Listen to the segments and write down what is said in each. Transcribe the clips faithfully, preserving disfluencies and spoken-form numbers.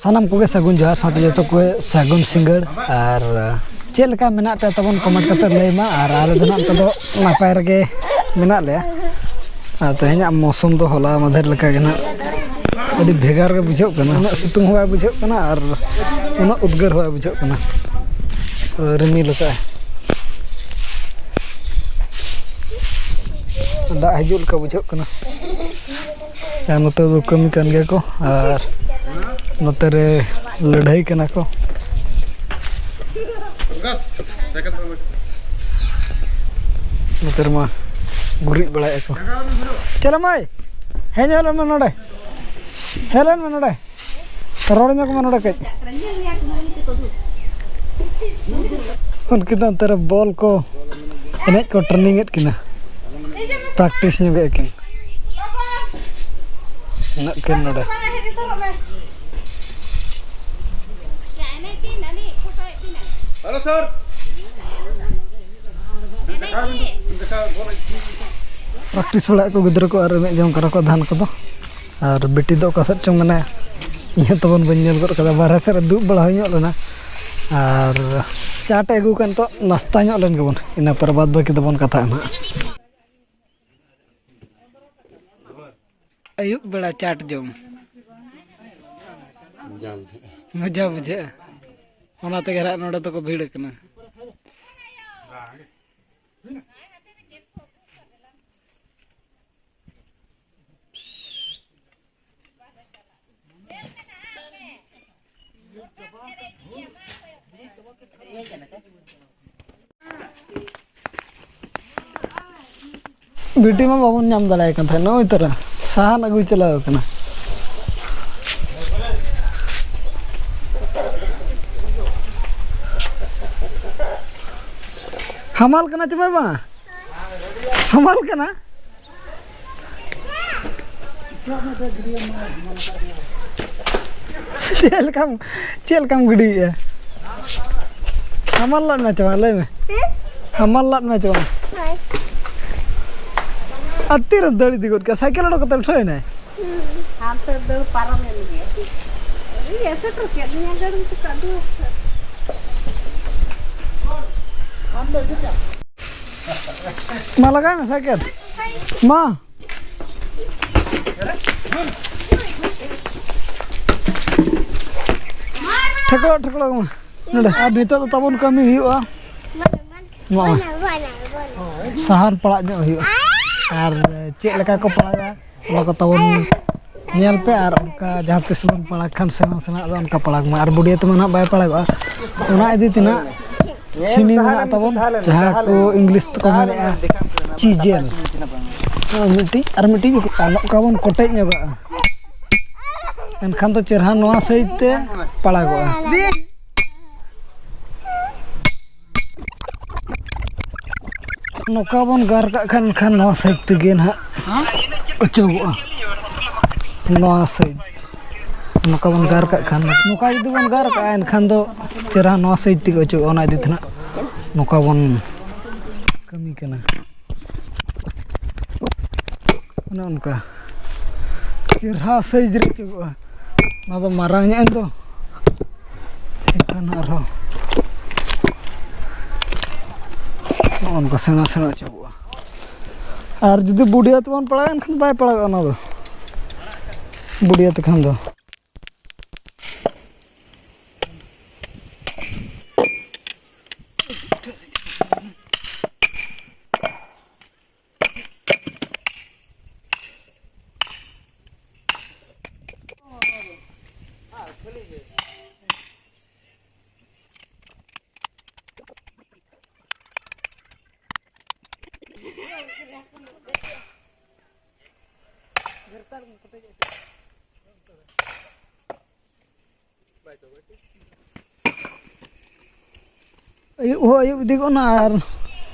ᱥᱟᱱᱟᱢ ᱠᱚᱜᱮ ᱥᱟᱹᱜᱩᱱ ᱡᱚᱦᱟᱨ, ᱥᱟᱶᱛᱮ ᱡᱚᱛᱚ ᱠᱚᱜᱮ ᱥᱟᱹᱜᱩᱱ ᱥᱤᱸᱜᱟᱹᱲ᱾ ᱟᱨ ᱪᱮᱫ ᱞᱮᱠᱟ ᱢᱮᱱᱟᱜ ᱯᱮᱭᱟ ᱛᱟᱵᱚᱱ comment ᱠᱟᱛᱮ ᱞᱟᱹᱭ ᱢᱟ᱾ ᱟᱨ ᱟᱞᱮ ᱫᱚ ᱱᱟᱜ ᱱᱤᱛᱚᱜ ᱫᱚ ᱱᱟᱯᱟᱭ ᱨᱮᱜᱮ ᱢᱮᱱᱟᱜ ᱞᱮᱭᱟ᱾ ᱟᱨ ᱛᱮᱦᱮᱧᱟᱜ ᱢᱳᱥᱩᱢ ᱫᱚ ᱦᱚᱞᱟ ᱢᱟᱫᱷᱮᱨ ᱞᱮᱠᱟ ᱜᱮ ᱱᱟᱜ ᱟᱹᱰᱤ ᱵᱷᱮᱜᱟᱨ ᱜᱮ ᱵᱩᱡᱷᱟᱹᱜ ᱠᱟᱱᱟ᱾ ᱩᱱᱟᱹᱜ ᱥᱤᱛᱩᱝ ᱦᱚᱸ ᱵᱟᱭ ᱵᱩᱡᱷᱟᱹᱜ ᱠᱟᱱᱟ ᱟᱨ ᱩᱱᱟᱹᱜ ᱩᱫᱽᱜᱟᱹᱨ ᱦᱚᱸ ᱵᱟᱭ ᱵᱩᱡᱷᱟᱹᱜ ᱠᱟᱱᱟ᱾ ᱨᱤᱢᱤᱞ ᱟᱠᱟᱫᱼᱟᱭ, ᱫᱟᱜ ᱦᱤᱡᱩᱜ ᱞᱮᱠᱟ ᱵᱩᱡᱷᱟᱹᱜ ᱠᱟᱱᱟ᱾ ᱟᱨ ᱱᱚᱛᱮ ᱫᱚ ᱠᱟᱹᱢᱤ ᱠᱟᱱ ᱜᱮᱭᱟ ᱠᱚ, ᱟᱨ ᱱᱚᱛᱮ ᱨᱮ ᱞᱟᱹᱲᱦᱟᱹᱭ ᱠᱟᱱᱟ ᱠᱚ᱾ ᱱᱚᱛᱮ ᱨᱮᱢᱟ ᱜᱩᱨᱤᱡ ᱵᱟᱲᱟᱭᱮᱫᱼᱟ ᱠᱚ᱾ ᱪᱟᱞᱟᱜ ᱢᱟᱭ, ᱦᱮᱡ ᱧᱮᱞ ᱢᱮ ᱱᱚᱰᱮ, ᱦᱮᱡ ᱞᱮᱱ ᱢᱮ ᱱᱚᱰᱮ᱾ ᱨᱚᱲ ᱧᱚᱜ ᱢᱮ ᱱᱚᱰᱮ ᱠᱟᱹᱡ᱾ ᱩᱱᱠᱤᱱ ᱫᱚ ᱚᱱᱛᱮ ᱨᱮ ᱵᱚᱞ ᱠᱚ ᱮᱱᱮᱡ ᱠᱚ training ᱮᱫ ᱠᱤᱱᱟ, practice ᱧᱚᱜ ᱮᱫ ᱠᱤᱱ᱾ ᱢᱮᱱᱟᱜ ᱠᱤᱱ ᱱᱚᱰᱮ᱾ Practice ᱵᱟᱲᱟᱭᱮᱫ ᱠᱚ ᱜᱤᱫᱽᱨᱟᱹ ᱠᱚ ᱟᱨ ᱮᱱᱮᱡ ᱡᱚᱝ ᱠᱟᱱᱟ ᱠᱚ ᱫᱷᱟᱱ ᱠᱚᱫᱚ᱾ ᱟᱨ ᱵᱤᱴᱤ ᱫᱚ ᱚᱠᱟ ᱥᱮᱫ ᱪᱚᱝ ᱢᱮᱱᱟᱭᱟ, ᱤᱧ ᱦᱚᱸ ᱛᱟᱵᱚᱱ ᱵᱟᱹᱧ ᱧᱮᱞ ᱜᱚᱫ ᱠᱟᱫᱟ᱾ ᱵᱟᱨᱦᱮ ᱥᱮᱫ ᱨᱮ ᱫᱩᱲᱩᱵ ᱵᱟᱲᱟ ᱦᱩᱭ ᱧᱚᱜ ᱞᱮᱱᱟ, ᱟᱨ ᱪᱟᱴ ᱮ ᱟᱹᱜᱩ ᱠᱟᱱ, ᱛᱚ ᱱᱟᱥᱛᱟ ᱧᱚᱜ ᱞᱮᱱ ᱜᱮᱵᱚᱱ, ᱤᱱᱟᱹ ᱯᱚᱨᱮ ᱵᱟᱫ ᱵᱟᱹᱠᱤ ᱫᱚᱵᱚᱱ ᱠᱟᱛᱷᱟᱜᱼᱟ ᱱᱟᱦᱟᱜ᱾ ᱟᱹᱭᱩᱵ ᱵᱮᱲᱟ ᱪᱟᱴ ᱡᱚᱢ ᱢᱚᱡᱟ ᱵᱩᱡᱷᱟᱹᱜᱼᱟ᱾ ᱚᱱᱟ ᱛᱮᱜᱮ ᱱᱟᱦᱟᱜ ᱱᱚᱰᱮ ᱫᱚᱠᱚ ᱵᱷᱤᱲ ᱟᱠᱟᱱᱟ᱾ ᱵᱤᱴᱤ ᱢᱟ ᱵᱟᱵᱚᱱ ᱧᱟᱢ ᱫᱟᱲᱮᱭᱟᱭ ᱠᱟᱱ ᱛᱟᱦᱮᱸᱫ, ᱱᱚᱜᱼᱚᱭ ᱛᱚᱨᱟ ᱥᱟᱦᱟᱱ ᱟᱹᱜᱩᱭ ᱪᱟᱞᱟᱣ ᱠᱟᱱᱟ᱾ ᱦᱟᱢᱟᱞ ᱠᱟᱱᱟ ᱪᱮ ᱵᱟᱝ? ᱦᱟᱢᱟᱞ ᱠᱟᱱᱟ᱾ ᱪᱮᱫ ᱞᱮᱠᱟᱢ, ᱪᱮᱫ ᱞᱮᱠᱟᱢ ᱜᱤᱰᱤᱭᱮᱫᱼᱟ? ᱦᱟᱢᱟᱞ ᱞᱟᱫ ᱢᱮ ᱪᱮ ᱵᱟᱝ, ᱞᱟᱹᱭ ᱢᱮ᱾ ᱦᱮᱸ? ᱦᱟᱢᱟᱞ ᱞᱟᱫ ᱢᱮ ᱪᱮ ᱵᱟᱝ? ᱦᱳᱭ᱾ ᱟᱨ ᱛᱤᱨᱮ ᱫᱟᱹᱲ ᱤᱫᱤ ᱜᱚᱫ ᱠᱮᱫ? ᱥᱟᱭᱠᱮᱞ ᱚᱰᱚᱠ ᱠᱟᱛᱮ ᱩᱴᱷᱟᱹᱣ ᱮᱱᱟᱭ᱾ ᱦᱩᱸ᱾ ᱦᱟᱱᱛᱮ ᱫᱟᱹᱲ ᱯᱟᱨᱚᱢ ᱮᱱ ᱜᱮ᱾ ᱤᱭᱟᱹ, ᱥᱮᱴᱮᱨ ᱠᱮᱫ ᱞᱤᱧᱟ, ᱜᱟᱹᱰᱤ ᱛᱮᱠᱚ ᱟᱹᱜᱩ ᱟᱠᱟᱫ᱾ ᱢᱟ ᱞᱟᱜᱟᱭ ᱢᱮ ᱥᱟᱭᱠᱮᱞ᱾ ᱢᱟ᱾ ᱴᱷᱮᱠᱲᱚᱜ, ᱴᱷᱮᱠᱲᱚᱜ ᱢᱟ᱾ ᱱᱚᱰᱮ᱾ ᱟᱨ ᱱᱤᱛᱚᱜ ᱫᱚ ᱛᱟᱵᱚᱱ ᱠᱟᱹᱢᱤ ᱦᱩᱭᱩᱜᱼᱟ᱾ ᱱᱚᱜᱼᱚᱭ᱾ ᱥᱟᱦᱟᱱ ᱯᱟᱲᱟᱜ ᱧᱚᱜ ᱦᱩᱭᱩᱜᱼᱟ᱾ ᱟᱨ ᱪᱮᱫ ᱞᱮᱠᱟ ᱠᱚ ᱯᱟᱲᱟᱜᱟ? ᱚᱱᱟ ᱠᱚ ᱛᱟᱵᱚᱱ ᱧᱮᱞ ᱯᱮ, ᱟᱨ ᱚᱱᱠᱟ ᱡᱟᱦᱟᱸ ᱛᱤᱥ ᱵᱚᱱ ᱯᱟᱲᱟᱜ ᱠᱷᱟᱱ ᱥᱮᱬᱟ ᱥᱮᱬᱟ ᱫᱚ ᱚᱱᱠᱟ ᱯᱟᱲᱟᱜ ᱢᱟ, ᱟᱨ ᱵᱩᱰᱤᱭᱟᱹ ᱛᱮᱢᱟ ᱱᱟᱦᱟᱜ ᱵᱟᱭ ᱯᱟᱲᱟᱜᱚᱜᱼᱟ᱾ ᱚᱱᱟ ᱤᱫᱤ ᱛᱮ ᱱᱟᱦᱟᱜ ᱪᱷᱤᱱᱤ ᱢᱮᱱᱟᱜ ᱛᱟᱵᱚᱱ, ᱡᱟᱦᱟᱸ ᱠᱚ ᱤᱝᱞᱤᱥ ᱛᱮᱠᱚ ᱢᱮᱱᱮᱫᱼᱟ ᱪᱤᱡᱮᱞ᱾ ᱟᱨ ᱢᱤᱫᱴᱤᱡ, ᱟᱨ ᱢᱤᱫᱴᱤᱡ ᱱᱚᱝᱠᱟ ᱵᱚᱱ ᱠᱚᱴᱮᱡ ᱧᱚᱜᱟᱜᱼᱟ, ᱮᱱᱠᱷᱟᱱ ᱫᱚ ᱪᱮᱨᱦᱟ ᱱᱚᱣᱟ ᱥᱟᱭᱤᱡ ᱛᱮ ᱯᱟᱲᱟᱜᱚᱜᱼᱟ᱾ ᱱᱚᱝᱠᱟ ᱵᱚᱱ ᱜᱟᱨ ᱠᱟᱜ ᱠᱷᱟᱱ, ᱮᱱᱠᱷᱟᱱ ᱱᱚᱣᱟ ᱥᱟᱭᱤᱰ ᱛᱮᱜᱮ ᱱᱟᱦᱟᱜ ᱚᱪᱚᱜᱚᱜᱼᱟ᱾ ᱱᱚᱣᱟ ᱥᱟᱭᱤᱰ ᱱᱚᱝᱠᱟ ᱵᱚᱱ ᱜᱟᱨ ᱠᱟᱜ ᱠᱷᱟᱱ, ᱱᱚᱝᱠᱟ ᱡᱩᱫᱤ ᱵᱚᱱ ᱜᱟᱨ ᱠᱟᱜᱼᱟ, ᱮᱱᱠᱷᱟᱱ ᱫᱚ ᱪᱮᱦᱨᱟ ᱱᱚᱣᱟ ᱥᱟᱭᱤᱰ ᱛᱮᱜᱮ ᱚᱪᱚᱜᱚᱜᱼᱟ᱾ ᱚᱱᱟ ᱤᱫᱤ ᱛᱮ ᱱᱟᱦᱟᱜ ᱱᱚᱝᱠᱟ ᱵᱚᱱ ᱠᱟᱹᱢᱤ ᱠᱟᱱᱟ᱾ ᱚᱱᱮ ᱚᱱᱠᱟ ᱪᱮᱦᱨᱟ ᱥᱟᱭᱤᱡᱽ ᱨᱮ ᱚᱪᱚᱜᱚᱜᱼᱟ᱾ ᱚᱱᱟ ᱫᱚ ᱢᱟᱨᱟᱝ ᱧᱚᱜ ᱮᱱ ᱫᱚ, ᱮᱱᱠᱷᱟᱱ ᱟᱨᱦᱚᱸ ᱱᱚᱜᱼᱚ ᱱᱚᱝᱠᱟ ᱥᱮᱬᱟ ᱥᱮᱬᱟ ᱚᱪᱚᱜᱚᱜᱼᱟ᱾ ᱟᱨ ᱡᱩᱫᱤ ᱵᱩᱰᱤᱭᱟᱹ ᱛᱮᱵᱚᱱ ᱯᱟᱲᱟᱜᱟ, ᱮᱱᱠᱷᱟᱱ ᱫᱚ ᱵᱟᱭ ᱯᱟᱲᱟᱜᱚᱜᱼᱟ ᱚᱱᱟ ᱫᱚ, ᱵᱩᱰᱤᱭᱟᱹ ᱛᱮᱠᱷᱟᱱ ᱫᱚ᱾ ᱟᱹᱭᱩᱵ ᱦᱚᱸ ᱟᱹᱭᱩᱵ ᱤᱫᱤ ᱜᱚᱫ ᱱᱟ, ᱟᱨ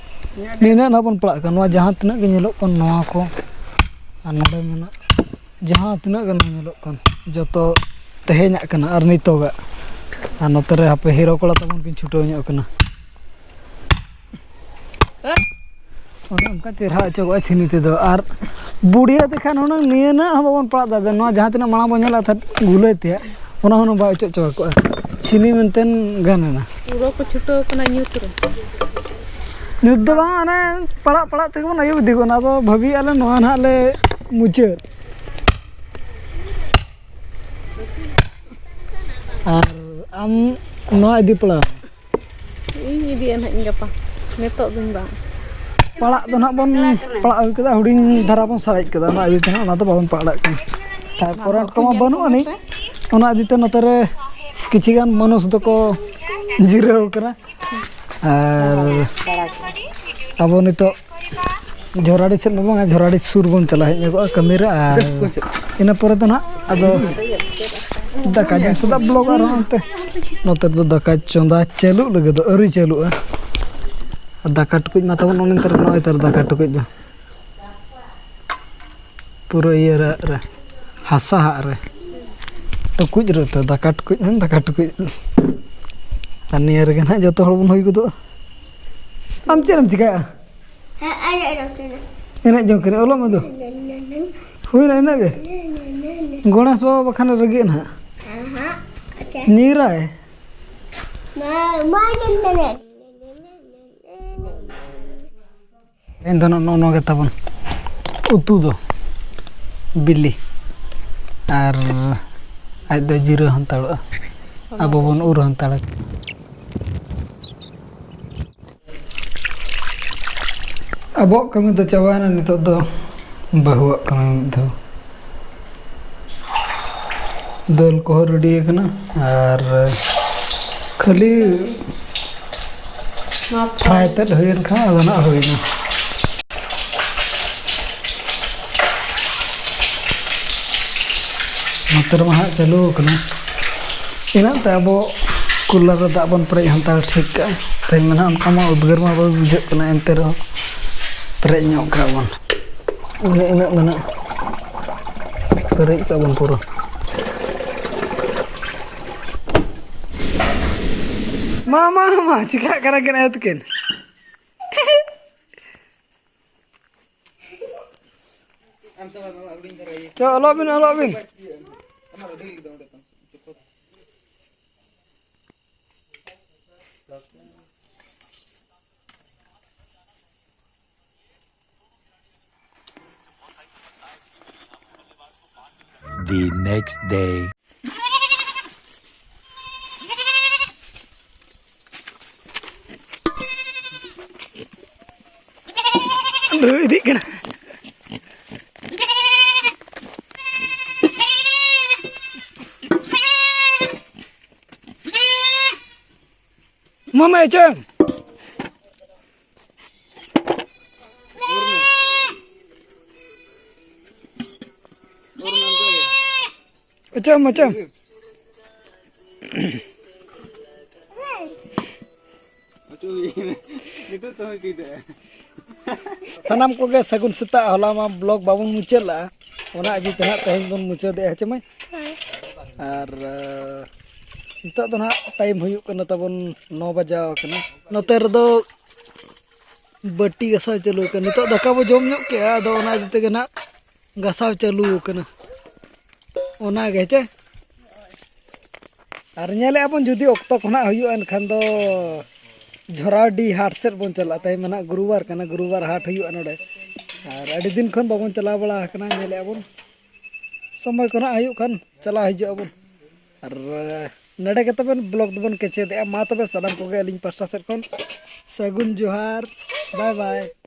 ᱱᱤᱱᱟᱹᱜ ᱱᱟᱜ ᱵᱚᱱ ᱯᱟᱲᱟᱜ ᱠᱟᱱ, ᱱᱚᱣᱟ ᱡᱟᱦᱟᱸ ᱛᱤᱱᱟᱹᱜ ᱜᱮ ᱧᱮᱞᱚᱜ ᱠᱟᱱ, ᱱᱚᱣᱟ ᱠᱚ ᱟᱨ ᱱᱚᱰᱮ ᱢᱮᱱᱟᱜ, ᱡᱟᱦᱟᱸ ᱛᱤᱱᱟᱹᱜ ᱜᱮ ᱱᱚᱣᱟ ᱧᱮᱞᱚᱜ ᱠᱟᱱ, ᱡᱚᱛᱚ ᱛᱮᱦᱮᱧᱟᱜ ᱠᱟᱱᱟ ᱟᱨ ᱱᱤᱛᱚᱜᱟᱜ᱾ ᱟᱨ ᱱᱚᱛᱮ ᱨᱮ ᱦᱟᱯᱮ ᱦᱤᱨᱳ ᱠᱚᱲᱟ ᱛᱟᱵᱚᱱ ᱠᱤᱱ ᱪᱷᱩᱴᱟᱹᱣ ᱧᱚᱜ ᱠᱟᱱᱟ᱾ ᱚᱱᱮ ᱚᱱᱠᱟ ᱪᱮᱦᱨᱟ ᱚᱪᱚᱜᱚᱜᱼᱟ ᱪᱷᱤᱱᱤ ᱛᱮᱫᱚ᱾ ᱟᱨ ᱵᱩᱰᱷᱤᱭᱟᱹ ᱛᱮᱠᱷᱟᱱ ᱦᱩᱱᱟᱹᱝ ᱱᱤᱭᱟᱹ ᱱᱟᱜ ᱦᱚᱸ ᱵᱟᱵᱚᱱ ᱯᱟᱲᱟᱜ ᱫᱟ᱾ ᱱᱚᱣᱟ ᱡᱟᱦᱟᱸ ᱛᱤᱱᱟᱹᱜ ᱢᱟᱲᱟᱝ ᱵᱚᱱ ᱧᱮᱞᱟ ᱛᱟᱦᱮᱸᱫ ᱜᱩᱞᱟᱹᱭ ᱛᱮ, ᱚᱱᱟ ᱦᱚᱸ ᱵᱟᱭ ᱚᱪᱚᱜ ᱪᱟᱵᱟ ᱠᱚᱜᱼᱟ᱾ ᱪᱤᱱᱤ ᱢᱮᱱᱛᱮ ᱜᱟᱱ ᱮᱱᱟ᱾ ᱯᱩᱨᱟᱹ ᱠᱚ ᱪᱷᱩᱴᱟᱹᱣ ᱠᱟᱱᱟ ᱧᱩᱛ ᱨᱮ᱾ ᱧᱩᱛ ᱫᱚ ᱵᱟᱝ, ᱚᱱᱮ ᱯᱟᱲᱟᱜ ᱯᱟᱲᱟᱜ ᱛᱮᱜᱮ ᱵᱚᱱ ᱟᱹᱭᱩᱨ ᱤᱫᱤ ᱠᱚᱣᱟ᱾ ᱚᱱᱟ ᱫᱚ ᱵᱷᱟᱹᱵᱤᱭᱮᱫᱼᱟ ᱞᱮ ᱱᱚᱣᱟ ᱱᱟᱦᱟᱜ ᱞᱮ ᱢᱩᱪᱟᱹᱫ᱾ ᱟᱨ ᱟᱢ ᱱᱚᱣᱟ ᱤᱫᱤ ᱯᱟᱲᱟᱣ᱾ ᱤᱧ ᱤᱫᱤᱭᱟ ᱱᱟᱦᱟᱜ ᱤᱧ ᱜᱟᱯᱟ, ᱱᱤᱛᱚᱜ ᱫᱚᱧ ᱵᱟᱝ᱾ ᱯᱟᱲᱟᱜ ᱫᱚ ᱱᱟᱦᱟᱜ ᱵᱚᱱ ᱯᱟᱲᱟᱜ ᱦᱩᱭ ᱠᱮᱫᱟ, ᱦᱩᱰᱤᱧ ᱫᱷᱟᱨᱟ ᱵᱚᱱ ᱥᱟᱨᱮᱡ ᱠᱮᱫᱟ, ᱚᱱᱟ ᱤᱫᱤ ᱛᱮ ᱱᱟᱦᱟᱜ ᱚᱱᱟ ᱫᱚ ᱵᱟᱵᱚᱱ ᱯᱟᱲᱟᱜ ᱠᱟᱱᱟ᱾ ᱟᱨ ᱠᱚᱨᱮᱱᱴ ᱠᱚᱢᱟ ᱵᱟᱹᱱᱩᱜ ᱟᱹᱱᱤᱡ, ᱚᱱᱟ ᱤᱫᱤ ᱛᱮ ᱱᱚᱛᱮ ᱨᱮ ᱠᱤᱪᱷᱤ ᱜᱟᱱ ᱢᱟᱹᱱᱩᱥ ᱫᱚᱠᱚ ᱡᱤᱨᱟᱹᱣ ᱠᱟᱱᱟ᱾ ᱟᱨ ᱟᱵᱚ ᱱᱤᱛᱚᱜ ᱡᱷᱚᱨᱟᱰᱤ ᱥᱮᱫ ᱢᱟ ᱵᱟᱝᱟ, ᱡᱷᱚᱨᱟᱰᱤ ᱥᱩᱨ ᱵᱚᱱ ᱪᱟᱞᱟᱣ ᱦᱮᱡ ᱧᱚᱜᱚᱜᱼᱟ ᱠᱟᱹᱢᱤ ᱨᱮ, ᱟᱨ ᱤᱱᱟᱹ ᱯᱚᱨᱮ ᱫᱚ ᱱᱟᱦᱟᱜ ᱟᱫᱚ ᱫᱟᱠᱟ ᱡᱚᱢ ᱥᱮᱫᱟᱜ ᱵᱞᱚᱜ ᱟᱨᱦᱚᱸ ᱚᱱᱛᱮ᱾ ᱱᱚᱛᱮ ᱨᱮᱫᱚ ᱫᱟᱠᱟ ᱪᱚᱸᱫᱟ ᱪᱟᱹᱞᱩᱜ ᱞᱟᱹᱜᱤᱫ ᱫᱚ ᱟᱹᱣᱨᱤ ᱪᱟᱹᱞᱩᱜᱼᱟ᱾ ᱟᱨ ᱫᱟᱠᱟ ᱴᱩᱠᱩᱡ ᱢᱟ ᱛᱟᱵᱚᱱ ᱚᱱᱮ ᱚᱱᱛᱮ ᱨᱮ, ᱱᱚᱜᱼᱚᱭ ᱛᱟᱨ ᱫᱟᱠᱟ ᱴᱩᱠᱩᱡ ᱫᱚ ᱯᱩᱨᱟᱹ ᱤᱭᱟᱹ ᱨᱮ, ᱨᱮ, ᱦᱟᱥᱟ ᱦᱟᱜ ᱨᱮ, ᱴᱩᱠᱩᱡ ᱨᱮ ᱩᱛᱟᱹᱨ, ᱫᱟᱠᱟ ᱴᱩᱠᱩᱡ ᱢᱮᱱ, ᱫᱟᱠᱟ ᱴᱩᱠᱩᱡ᱾ ᱟᱨ ᱱᱤᱭᱟᱹ ᱨᱮᱜᱮ ᱱᱟᱦᱟᱜ ᱡᱚᱛᱚ ᱦᱚᱲ ᱵᱚᱱ ᱦᱩᱭ ᱜᱚᱫᱚᱜᱼᱟ᱾ ᱟᱢ ᱪᱮᱫ ᱮᱢ ᱪᱤᱠᱟᱹᱭᱟ? ᱦᱮᱸ, ᱟᱨ ᱟᱨ ᱟᱨ ᱮᱱᱮᱡ ᱡᱚᱝ ᱠᱟᱱᱟ, ᱚᱞᱚᱜ ᱢᱮ ᱫᱚ᱾ ᱦᱩᱭᱱᱟ ᱤᱱᱟᱹᱜ ᱜᱮ? ᱜᱚᱬᱮᱥ ᱵᱟᱵᱟ ᱵᱟᱠᱷᱟᱱ ᱨᱟᱹᱜᱤᱜᱼᱟ ᱱᱟᱦᱟᱜ᱾ ᱦᱮᱸ, ᱦᱮᱸ, ᱟᱪᱪᱷᱟ᱾ ᱧᱤᱨᱟᱭ᱾ ᱢᱟ, ᱢᱟ, ᱧᱮᱞ ᱛᱟᱞᱮ᱾ ᱛᱮᱦᱮᱧ ᱫᱚ ᱱᱚᱜᱼᱚ ᱱᱚᱣᱟ ᱜᱮ ᱛᱟᱵᱚᱱ ᱩᱛᱩ ᱫᱚ, ᱵᱤᱞᱤ, ᱟᱨ ᱟᱡ ᱫᱚ ᱡᱤᱨᱟᱹ ᱦᱟᱛᱟᱲᱚᱜᱼᱟ, ᱟᱵᱚ ᱵᱚᱱ ᱩᱨ ᱦᱟᱛᱟᱲᱟ᱾ ᱟᱵᱚᱣᱟᱜ ᱠᱟᱹᱢᱤ ᱫᱚ ᱪᱟᱵᱟᱭᱮᱱᱟ, ᱱᱤᱛᱚᱜ ᱫᱚ ᱵᱟᱹᱦᱩᱣᱟᱜ ᱠᱟᱹᱢᱤ ᱢᱤᱫ ᱫᱷᱟᱣ᱾ ᱫᱟᱹᱞ ᱠᱚᱦᱚᱸ ᱨᱮᱰᱤ ᱟᱠᱟᱱᱟ ᱟᱨ ᱠᱷᱟᱹᱞᱤ ᱯᱷᱨᱟᱭ ᱛᱮᱫ ᱦᱩᱭᱮᱱ ᱠᱷᱟᱱ ᱟᱫᱚ ᱱᱟᱜ ᱦᱩᱭᱱᱟ᱾ ᱱᱚᱛᱮ ᱨᱮᱢᱟ ᱦᱟᱸᱜ ᱪᱟᱹᱞᱩ ᱟᱠᱟᱱᱟ᱾ ᱤᱱᱟᱹᱜ ᱛᱮ ᱟᱵᱚ ᱠᱩᱞᱟᱨ ᱨᱮ ᱫᱟᱜ ᱵᱚᱱ ᱯᱮᱨᱮᱡ ᱦᱟᱛᱟᱲ ᱴᱷᱤᱠ ᱠᱟᱜᱼᱟ᱾ ᱛᱮᱦᱮᱧ ᱢᱟ ᱱᱟᱜ ᱚᱱᱠᱟ ᱢᱟ ᱩᱫᱽᱜᱟᱹᱨ ᱢᱟ ᱵᱟᱭ ᱵᱩᱡᱷᱟᱹᱜ ᱠᱟᱱᱟ, ᱮᱱᱛᱮ ᱨᱮᱦᱚᱸ ᱯᱮᱨᱮᱡ ᱧᱚᱜ ᱠᱟᱜᱼᱟ ᱵᱚᱱ᱾ ᱤᱱᱟᱹ ᱤᱱᱟᱹᱜ ᱢᱮᱱᱟᱜᱼᱟ, ᱯᱮᱨᱮᱡ ᱠᱟᱜᱼᱟ ᱵᱚᱱ ᱯᱩᱨᱟᱹ᱾ ᱢᱟ, ᱢᱟ, ᱢᱟ, ᱪᱤᱠᱟᱹᱜ ᱠᱟᱱᱟ ᱠᱤᱱ ᱟᱭᱳ ᱛᱟᱹᱠᱤᱱ? ᱪᱚ, ᱚᱞᱚᱜ ᱵᱤᱱ, ᱚᱞᱚᱜ ᱵᱤᱱ᱾ The next day. ᱤᱫᱤᱜ ᱠᱟᱱᱟ᱾ ᱢᱟᱢᱟ ᱪᱮᱫ? ᱚᱪᱚᱜ ᱢᱮ, ᱚᱪᱚᱜ ᱢᱮ᱾ ᱱᱤᱛᱚᱜ ᱛᱚ ᱦᱩᱭ ᱠᱮᱫᱟ᱾ ᱥᱟᱱᱟᱢ ᱠᱚᱜᱮ ᱥᱟᱹᱜᱩᱱ ᱥᱮᱛᱟᱜ᱾ ᱦᱚᱞᱟ ᱢᱟ vlog ᱵᱟᱵᱚᱱ ᱢᱩᱪᱟᱹᱫ ᱞᱮᱜᱼᱟ, ᱚᱱᱟ ᱤᱫᱤ ᱛᱮ ᱦᱟᱸᱜ ᱛᱮᱦᱮᱧ ᱵᱚᱱ ᱢᱩᱪᱟᱹᱫᱮᱜᱼᱟ, ᱦᱮᱸ ᱪᱮ ᱢᱟᱹᱭ? ᱟᱨ, ᱟᱸ, ᱱᱤᱛᱚᱜ ᱫᱚ ᱱᱟᱦᱟᱜ time ᱦᱩᱭᱩᱜ ᱠᱟᱱᱟ ᱛᱟᱵᱚᱱ ᱱᱚ ᱵᱟᱡᱟᱣ ᱠᱟᱱᱟ᱾ ᱱᱚᱛᱮ ᱨᱮᱫᱚ ᱵᱟᱹᱴᱤ ᱜᱟᱥᱟᱣ ᱪᱟᱹᱞᱩ ᱟᱠᱟᱱᱟ᱾ ᱱᱤᱛᱚᱜ ᱫᱟᱠᱟ ᱵᱚ ᱡᱚᱢ ᱧᱚᱜ ᱠᱮᱜᱼᱟ, ᱟᱫᱚ ᱚᱱᱟ ᱤᱫᱤ ᱛᱮᱜᱮ ᱱᱟᱦᱟᱜ ᱜᱟᱥᱟᱣ ᱪᱟᱹᱞᱩ ᱟᱠᱟᱱᱟ᱾ ᱚᱱᱟ ᱜᱮ ᱪᱮ? ᱟᱨ ᱧᱮᱞᱮᱜᱼᱟ ᱵᱚᱱ, ᱡᱩᱫᱤ ᱚᱠᱛᱚ ᱠᱚ ᱱᱟᱦᱟᱜ ᱦᱩᱭᱩᱜᱼᱟ, ᱮᱱᱠᱷᱟᱱ ᱫᱚ ᱡᱷᱚᱨᱟᱰᱤ ᱦᱟᱴ ᱥᱮᱫ ᱵᱚᱱ ᱪᱟᱞᱟᱜᱼᱟ᱾ ᱛᱮᱦᱮᱧ ᱢᱟ ᱱᱟᱦᱟᱜ ᱜᱩᱨᱩᱵᱟᱨ ᱠᱟᱱᱟ, ᱜᱩᱨᱩᱵᱟᱨ ᱦᱟᱴ ᱦᱩᱭᱩᱜᱼᱟ ᱱᱚᱰᱮ᱾ ᱟᱨ ᱟᱹᱰᱤ ᱫᱤᱱ ᱠᱷᱚᱱ ᱵᱟᱵᱚᱱ ᱪᱟᱞᱟᱣ ᱵᱟᱲᱟ ᱟᱠᱟᱱᱟ᱾ ᱧᱮᱞᱮᱜᱼᱟ ᱵᱚᱱ, ᱥᱚᱢᱚᱭ ᱠᱚ ᱱᱟᱦᱟᱜ ᱦᱩᱭᱩᱜ ᱠᱷᱟᱱ ᱪᱟᱞᱟᱣ ᱦᱤᱡᱩᱜ ᱟᱵᱚᱱ᱾ ᱟᱨ ᱱᱚᱰᱮ ᱜᱮ ᱛᱟᱵᱚᱱ vlog ᱫᱚᱵᱚᱱ ᱠᱮᱪᱮᱫᱮᱜᱼᱟ᱾ ᱢᱟ ᱛᱚᱵᱮ ᱥᱟᱱᱟᱢ ᱠᱚᱜᱮ ᱟᱹᱞᱤᱧ ᱯᱟᱥᱴᱟ ᱥᱮᱫ ᱠᱷᱚᱱ ᱥᱟᱹᱜᱩᱱ ᱡᱚᱦᱟᱨ, bye bye᱾